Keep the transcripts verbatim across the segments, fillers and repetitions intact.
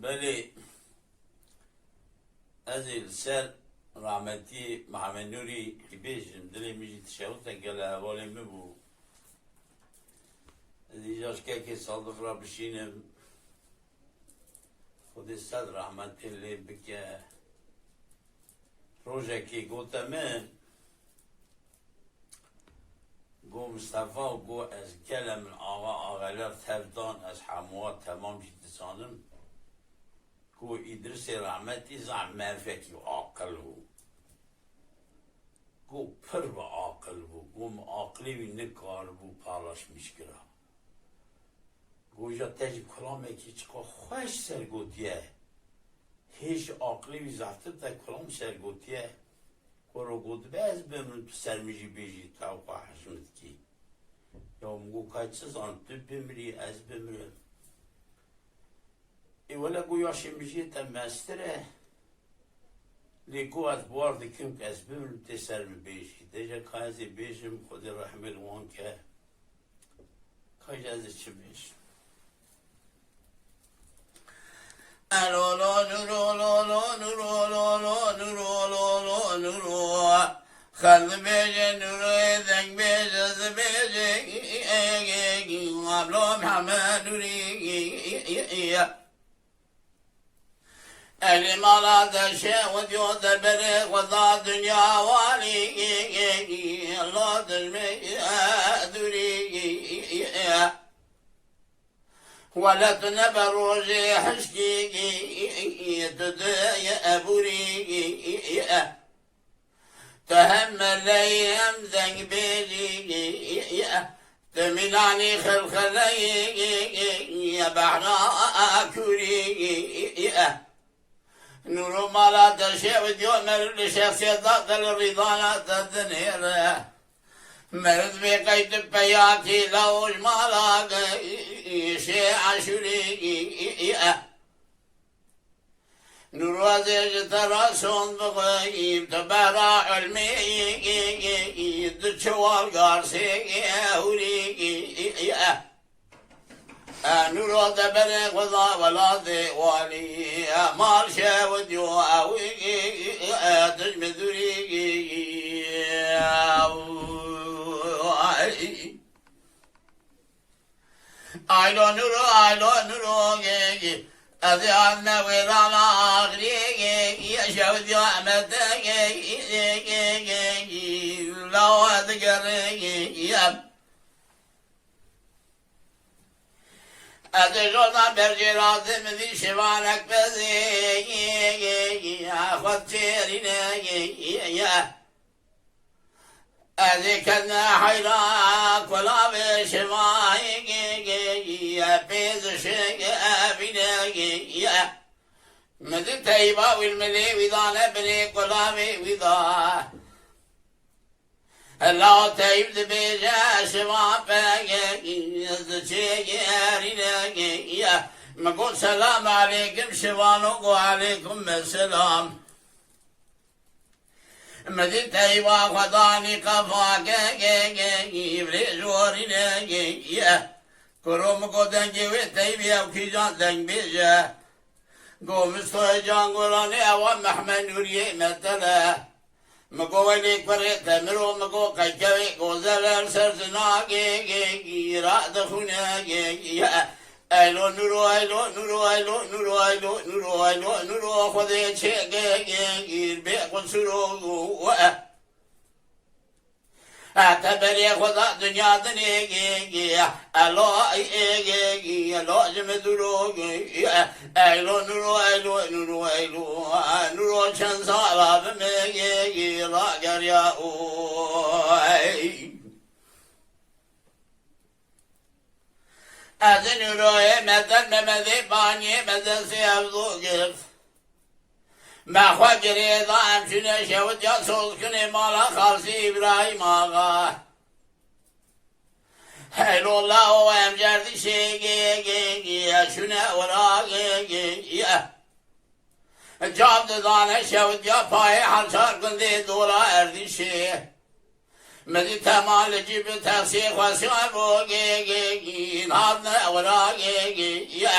Belê, ez ê li ser rahmetî Mihemed Nûrî bêjim, dilê min jî dişewite, gele hevalê min bû. Ez îcar ji kekê Sadiq re bişînim. Xwedê sed rahmetê lê bike. Rojekê gote min, got Mistefa, got ez gele min axa axeler tev dan, ez hemûa temam jî dizanim. Got Îdrisê rehmetî zaf merivekî aqil bû. Got pir bi aqil bû. Got min aqilê wî nikaribû palaş mîşkira. Got ja te jî kulamekî çiqa xweş ser gotiye. Hê ji aqilê wî zaftir te kulam ser gotiye. Kuro gotibe ez bimrim, tu ser min jî bêjî, tu ew ka hej min dikî. Ya min got ka çi zan, tu bimirî, ez bimirim. Ê wele got yaşê min jê te mestir e. Lê got ez bawer dikim ku ez bimirim, tê ser min bêjî. Dê je ka ez ê bêjim, Xwedê rehmê li wan ke. Ka ji ez ê çi bêjim? Elo lo nuro lo lo nuro lo lo nuro lo lo nuro. Xel dibêje nuro, deng bêje zibêje. Ablo Mihemed Nurî. Elî mala de şewit yo de berê xwe da dinya walî, lo dijmê dûrî wele tu nebe rojê hişkî, tu dê ebûrî. Tu hem meleyî hem dengbêjî, tu mînanî xilxileyî, behra kûrî. Nûro mala te şewit yo meriv li şexsiyeta te li rîdana te dinêre. Meriv bê qey tu peyatî lewj mala şê eşûrî. Nûrozê ji te re sond bixweyîm, tu behra ilmî, tu çiwal garsê hûrî. Nûro te berê xwe da welatê walî, mal şewit yo ew, tu ji min dûrî. Aylo nuro, aylo nuro, ge, ge. Ez ê hatime wêrana axirê, ge, ge, şew diya me te, ge, ge, ge, ge, ge. Lawa digere, ge, ge. Ez ê jona berjê razê min vî şivanek bezê, ge, ge, ge. Xwet çêrîne, ge, ge, ge. Ez ê ketime heyra kulavê şivayê, pê zişê evîne. Min di teyba wî li milê wî dane binê kulavê wî da. Hela teyb dibêje şiva pege, ziçê erîne. Min got selam aleykim, şivano got aleykum selam. Min dî teyba xwe danî qefake, ge, ge, îbrê jorîne, ge, ye. Kuro min got dengê wê teybî ew kîjan dengbêj e? Got Mistoyê Cangoranê, ewa Mehmed Nûriyê Metel e. Min got welê kurê te miro, min got qeykewê gozel er ser zina, ge, ge, ge, ra dixûne, ge, ge, ye. Eylo nuro, eylo nuro, eylo nuro, eylo nuro, eylo nuro, Xwedê çê ge, ge, gîr bê qusuro, e. E, te berê xwe da dinya dinê, ge, ge, elo, e, ge, ge, elo, ji min duro, ge, e, eylo nuro, eylo nuro, eylo, e, nuro çend sala bi me, ge, ge, ra geriya, o, ey. Ez ê nûroyê me der Memedê Baniyê me destê ev do girt. Me xwe girê da em çûne şewitiya sozkinê mala Xalsî Îbrahîm Axa. Heylo lawo em jerdîşê gê gê gê çûne wira gê gê gê. Cav didane şewitiya payê Helsar gundê dola Erdîşê. Min dî tema li cî bi tersê xwe siyar bo gê gê gî, hatine wira gê gê ye.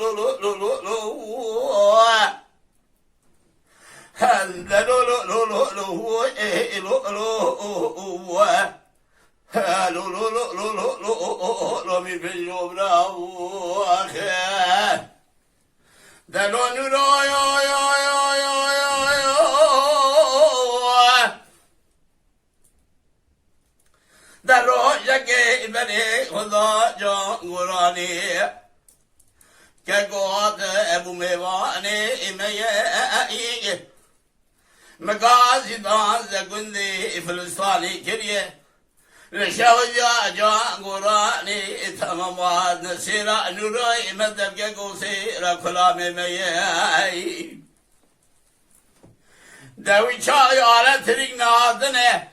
lo lo lo lo lo. Hende lo lo lo lo lo, eh, lo lo, ha, lo lo lo lo lo lo, lo mi pe yo bravo, ah, eh. De lo nu lo yo yo yo yo yo yo. De rojekê berê Xuda can goranê. Ke gohat ebû mêvanê me ye. Me gazî dan ze gundê Filistanê kiriye. Li şewiya can goranê temama nesêra nûroyê me devge gosê ra kulamê me ye. Dewî çay ale tirik nadine.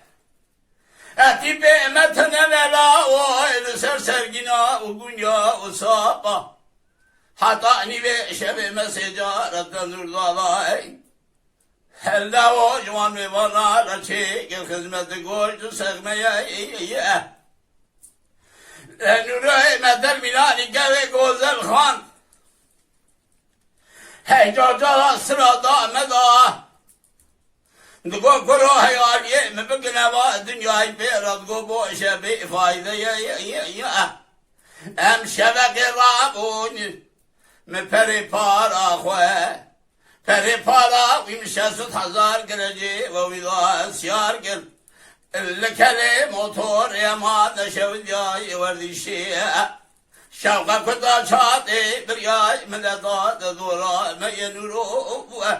Etî bê me tene lela o li ser sergîna û gunya û sapa. Heta nîvê şevê me sê cara tendûr dalay. Helde o ji wan mêvana re çê kir xizmet goşt û sexmeye. Nûrê me dermînanî kevê Gozel Xan. Hey cacara sira da me da. Digo kuro heyaliyê min bigine va dinyayê pê re digo bo şe bê fayde ye, ye, ye, ye. Em şevekê rabûn min perê para xwe. Perê para wî min şeş sed hezar girecê ve wî da siyar kir. Li kelê motorê ma de şewidiyayê werdîşê. Şewqe ku da çatê biryay min de da de dora me ye nûro bûe.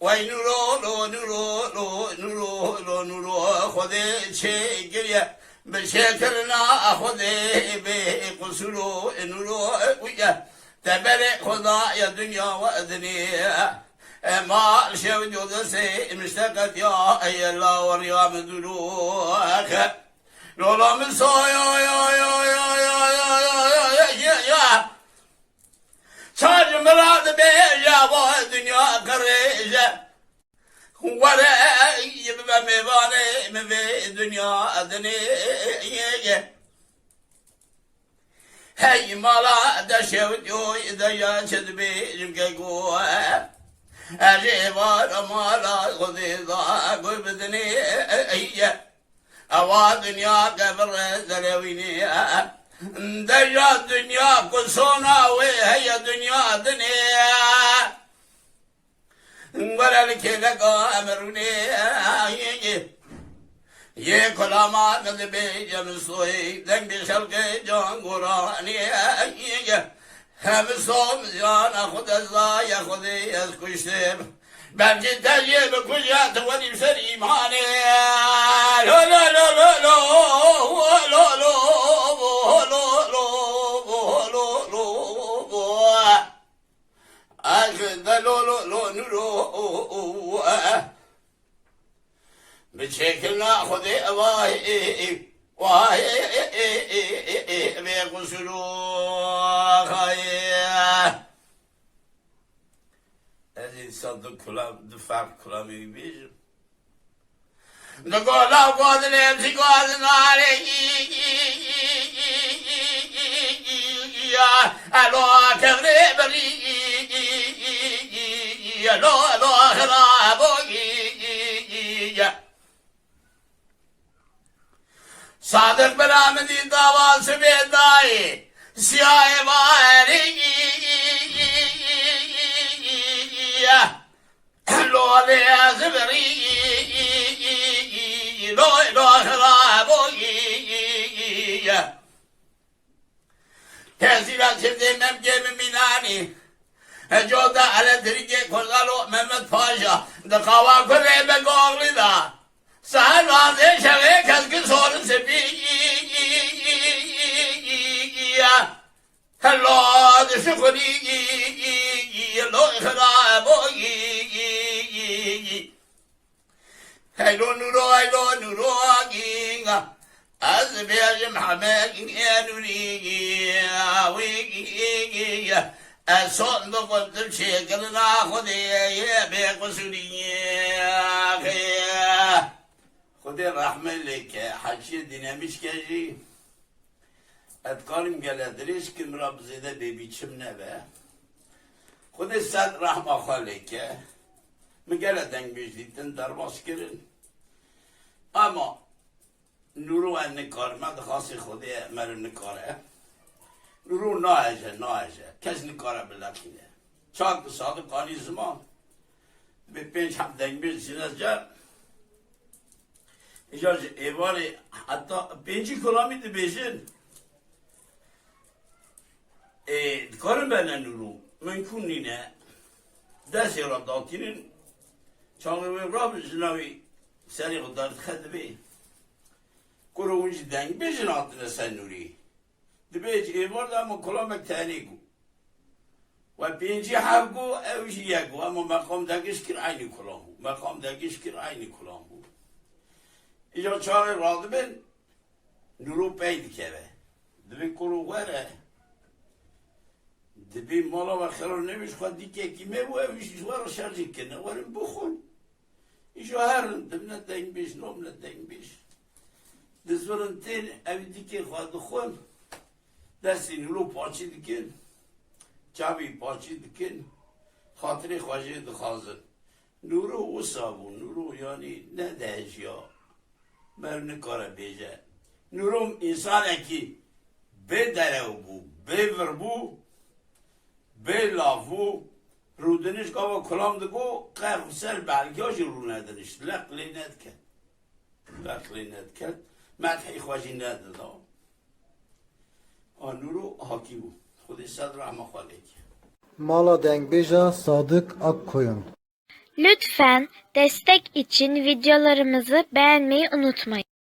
Wey nûro lo nûro lo nûro lo nûro Xwedê çê kiriye. Bi çêkirina Xwedê bê qusûro nûro bûye. Teberê Xweda ya dinya we dinê. Ema şew codesê mişteqet ya eyela weriya min dûro. Lola min soyo yo yo yo yo yo yo yo yo yo. Çar ji min re dibêje, va dinya qirêje. Were bibe mêvanê min vê dinya dinê ye. Hey mala de şewityoy de ya çi dibêjim ke ku ez ê vara mala Xwedê da guh bidinê ye. Ewa dinya kevir zelewînê ye. Deja dinya ku sona wê heye dinya dinê ye. Were li kêleka em rûnê. Yê kulama min dibêje min soyê deng bi xelkê can goranê. Hem som ziyana xwe de zaye Xwedê ez kuştim. Belkî te jê bikuje tu wenî ser îmanê. Lo, lo, lo, lo, lo. Lo, lo, lo, lo, lo, lo, lo, lo, lo. Aşk de lo, lo, lo, nuro. Bi çêkirina Xwedê vay, vay, vê qusûrû xayê. Ez ê dîsa du kulam, du ferq kulamê wî bêjim. Di gola ku dilê em jî ku ez narê. Elo kevrê birî. Elo, elo xirabo. Sadiq bira min dî dava sibê dayê. Siyayê varî. Lo lê ez birî. Lo, lo xirabo. Tezîra çiftê memkê min mînanî. Coda elektrîkê Kozalo Mehmet Paşa. Di qawa kurê be goxlî da. Saet duwazdeh şevê kesk sorin sipî. Hela dişixulî. Lo xirabo. Heylo nûro, heylo nûro, gînga. Ez bêjim heme gînge nûrî, wî gînge. Ez son bikim tu çêkirina Xwedê yê bê qusûrî. Xê. Xwedê rehme lê ke, heçiyê dînemîşke jî. Ez dikarim gele dirêj kim ra bi zêde bêbî çim nebe. Xwedê sed rehma xwe lê ke. Min gele dengbêj dîtin, derbas kirin. Ama nûro ez nikarim, ez dixwasê Xwedê me re nikare. Nûro naeje, naeje. Kes nikare biletîne. Çak bi Sadiq anî ziman. Bi pênc heb dengbêj zîne cer. Îcar ji êvarê heta pêncî kulamî dibêjin. Ê, dikarin bene nûro. Minkûn nîne. Destê re datînin. Çavê wê rabin jina wî serê xwe derdixe dibê. Kuro hûn jî dengbêjin hatine ser nûrî. Dibê ji êvar de hema kulamek tenê got. We pêncî heb got, ew jî yek got. Hema meqam degiş kir, eynî kulam bû. Meqam degiş kir, eynî kulam bû. Îca çaxê radibin, nûro pey dikeve. Dibê kuro were. Dibê mala we xera nebî, ji xwe dîkekî me bû, ew jî ji we re şercê kirine. Werin bixwin. Îja herin, dimne dengbêj, nomne dengbêj. Dizvirin tên, ev dîkê xwe dixwin. Destê nûro paçî dikin. Çavî paçî dikin. Xatirê xwe jê dixwazin. Nûro wisa bû, nûro yanî ne dehejiya. Mer nikare bêje. Nûro însanekî bê derew bû, bê vir bû, bê lav bû. Rûdiniş gava kulam digo, qe xwe ser belgiya jî rûnediniş. Leq lê nediket. Leq lê nediket. Methê xwe jî nedida. A nûro hakî bû. Xwedê sed rehma xwe lê ke. Mala dengbêja Sadık Akkoyun. Lütfen destek için videolarımızı beğenmeyi unutmayın.